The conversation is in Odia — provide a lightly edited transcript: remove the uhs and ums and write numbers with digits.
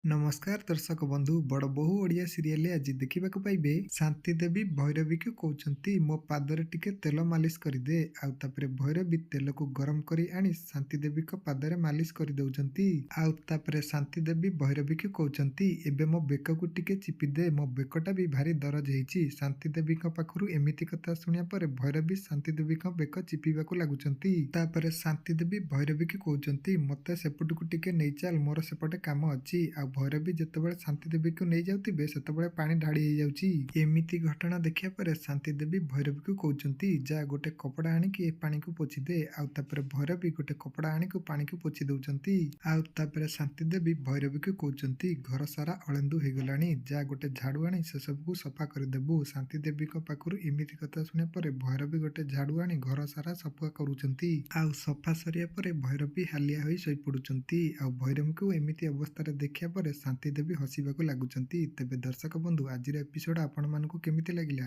ନମସ୍କାର ଦର୍ଶକ ବନ୍ଧୁ, ବଡ଼ ବୋହୂ ଓଡ଼ିଆ ସିରିଏଲରେ ଆଜି ଦେଖିବାକୁ ପାଇବେ, ଶାନ୍ତି ଦେବୀ ଭୈରବୀକୁ କହୁଛନ୍ତି, ମୋ ପାଦରେ ଟିକେ ତେଲ ମାଲିସ କରିଦେ। ଆଉ ତାପରେ ଭୈରବୀ ତେଲକୁ ଗରମ କରି ଆଣି ଶାନ୍ତି ଦେବୀଙ୍କ ପାଦରେ ମାଲିସ କରିଦେଉଛନ୍ତି। ଆଉ ତାପରେ ଶାନ୍ତି ଦେବୀ ଭୈରବୀକୁ କହୁଛନ୍ତି, ଏବେ ମୋ ବେକକୁ ଟିକେ ଚିପିଦେ, ମୋ ବେକଟା ବି ଭାରି ଦରଜ ହେଇଛି। ଶାନ୍ତି ଦେବୀଙ୍କ ପାଖରୁ ଏମିତି କଥା ଶୁଣିବା ପରେ ଭୈରବୀ ଶାନ୍ତି ଦେବୀଙ୍କ ବେକ ଚିପିବାକୁ ଲାଗୁଛନ୍ତି। ତାପରେ ଶାନ୍ତି ଦେବୀ ଭୈରବୀକୁ କହୁଛନ୍ତି, ମୋତେ ସେପଟକୁ ଟିକେ ନେଇଚାଲ, ମୋର ସେପଟେ କାମ ଅଛି। ଆଉ ଭୈରବୀ ଯେତେବେଳେ ଶାନ୍ତି ଦେବୀକୁ ନେଇଯାଉଥିବେ, ସେତେବେଳେ ପାଣି ଢାଳି ହେଇଯାଉଛି। ଏମିତି ଘଟଣା ଦେଖିବା ପରେ ଶାନ୍ତି ଦେବୀ ଭୈରବୀକୁ କହୁଛନ୍ତି, ଯା ଗୋଟେ କପଡ଼ା ଆଣିକି ଏ ପାଣିକୁ ପୋଛିଦେ। ଆଉ ତାପରେ ଭୈରବୀ ଗୋଟେ କପଡ଼ା ଆଣିକୁ ପାଣିକୁ ପୋଛି ଦଉଛନ୍ତି। ଆଉ ତାପରେ ଶାନ୍ତି ଦେବୀ ଭୈରବୀକୁ କହୁଛନ୍ତି, ଘର ସାରା ଅଳନ୍ଦୁ ହେଇଗଲାଣି, ଯା ଗୋଟେ ଝାଡୁ ଆଣି ସେସବୁକୁ ସଫା କରିଦେବୁ। ଶାନ୍ତି ଦେବୀଙ୍କ ପାଖରୁ ଏମିତି କଥା ଶୁଣିବା ପରେ ଭୈରବୀ ଗୋଟେ ଝାଡୁ ଆଣି ଘର ସାରା ସଫା କରୁଛନ୍ତି। ଆଉ ସଫା ସରିବା ପରେ ଭୈରବୀ ହାଲିଆ ହୋଇ ଶୋଇପଡୁଛନ୍ତି। ଆଉ ଭୈରବୀଙ୍କୁ ଏମିତି ଅବସ୍ଥାରେ ଦେଖିବା ପରେ ଶାନ୍ତି ଦେବୀ ହସିବାକୁ ଲାଗୁଛନ୍ତି। ତେବେ ଦର୍ଶକ ବନ୍ଧୁ, ଆଜିର ଏପିସୋଡ ଆପଣମାନଙ୍କୁ କେମିତି ଲାଗିଲା?